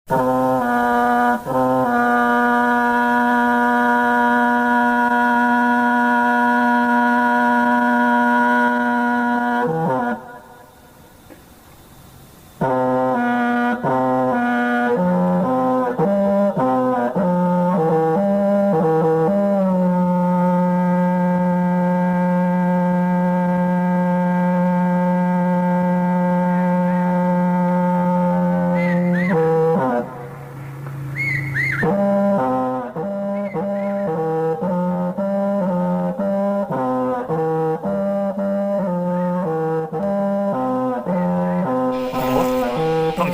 Phooj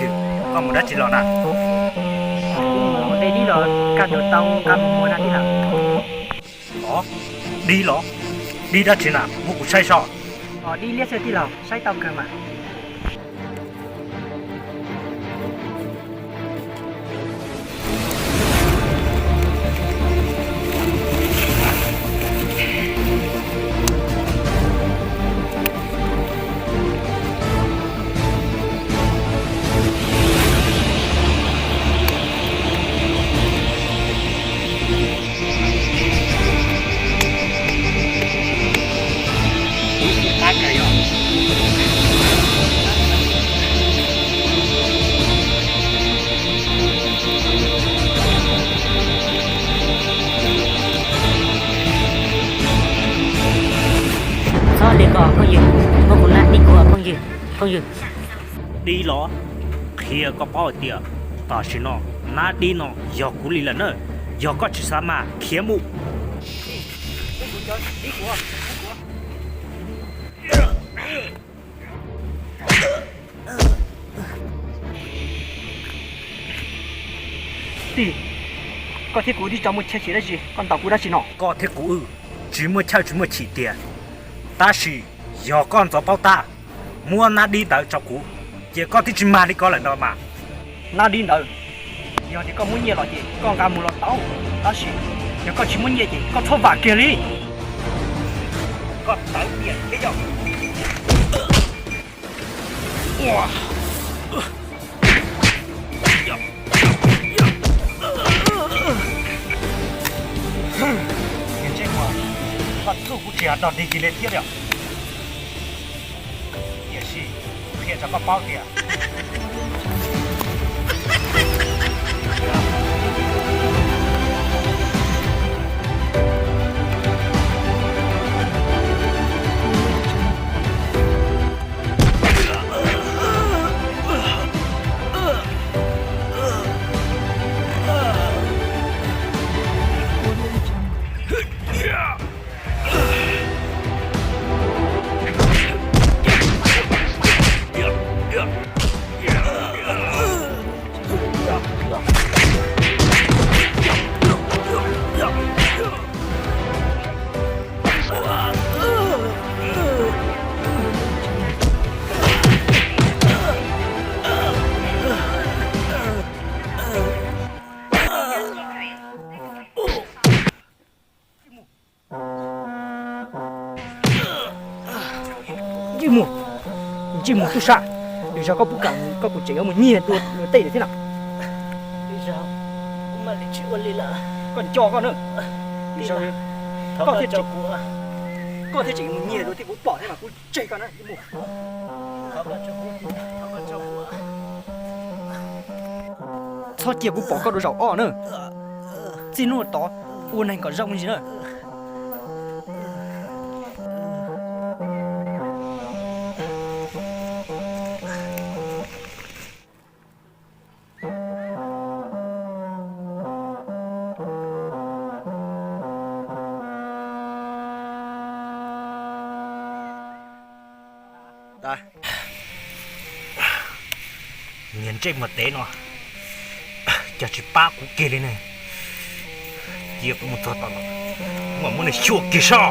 ywg, koj mus dab tsi los na? Kuv mus de dib los kaj ntug tau nqa mus muag na tij laug. Ov, dib los? Dib dab tsi na, muab kuv saib soj. Ov, dib liab xwb tij laug, saib tau kawg mas. Txhob li ko phooj ywg, muab kuv nab dib kuv phooj ywg, phooj ywg. Dib los? Qhia koj paub hais tias tam sim no nab dib no yog kuv li lawm na, yog koj tsis xav mas khiav mus. Tij, koj thiab kuv twb tsis muaj chaw chim dab tsi, koj ntaus kuv dab tsi no? Koj thiab kuv wb tsis muaj chaw tsis muaj chim tiag, tab sis yog koj ntxov paub tab muab nab dib ntawd rau kuv, ces koj twb tsis mag li ko lawm no mas. Nab dib ntawd, yog tias koj muaj nyiaj los ces koj nqa mus los tau, tab sis yog koj tsis muaj nyiaj ces koj txhob vam kiag li. Koj tawv tiag thiab yog. Niag ntsej muag, koj txuj kuv tsis hais dog dig kiag li thiab li os. Tiam sis qhia rau koj paub tias Ntsej muag, ntsej muag tub sab, lwm zaug koj puas kam koj kuv tseem yuav mus nyiag dua luag tej lawm thiab na. Lwm zaug kuv mam li tsis ua li lawm. Koj nco koj na. Lwm zaug koj thiaj tseem, koj thiaj tseem mus nyiag dua thiab kuv pom thiab mas kuv tseg koj na ntsej muag. Txhob cia kuv pom koj dua zaum ob na. Txij hnub tod ua neeg kom zoo me ntsis na. Niag ntsej muag tev no, cas tsis pab kuv kiag li ne. Cia kuv mus txog tom no, kuv mam muab nws xyuas kiag soj.